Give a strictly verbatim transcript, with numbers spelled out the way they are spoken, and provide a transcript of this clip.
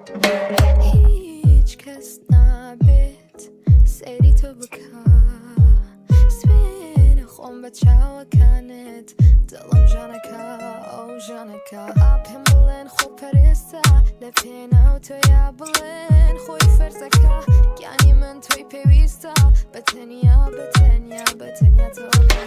Hiç kes nabêt serî to bika. Spêne xwem be çawekanit, dilim janeka, ew janeka. Apên bilind xwe perêsta, lepên ew to ya bilind xwe ferzeka. Giyanî min toy pêwîsta, be tenya, be tenya, be tenya to.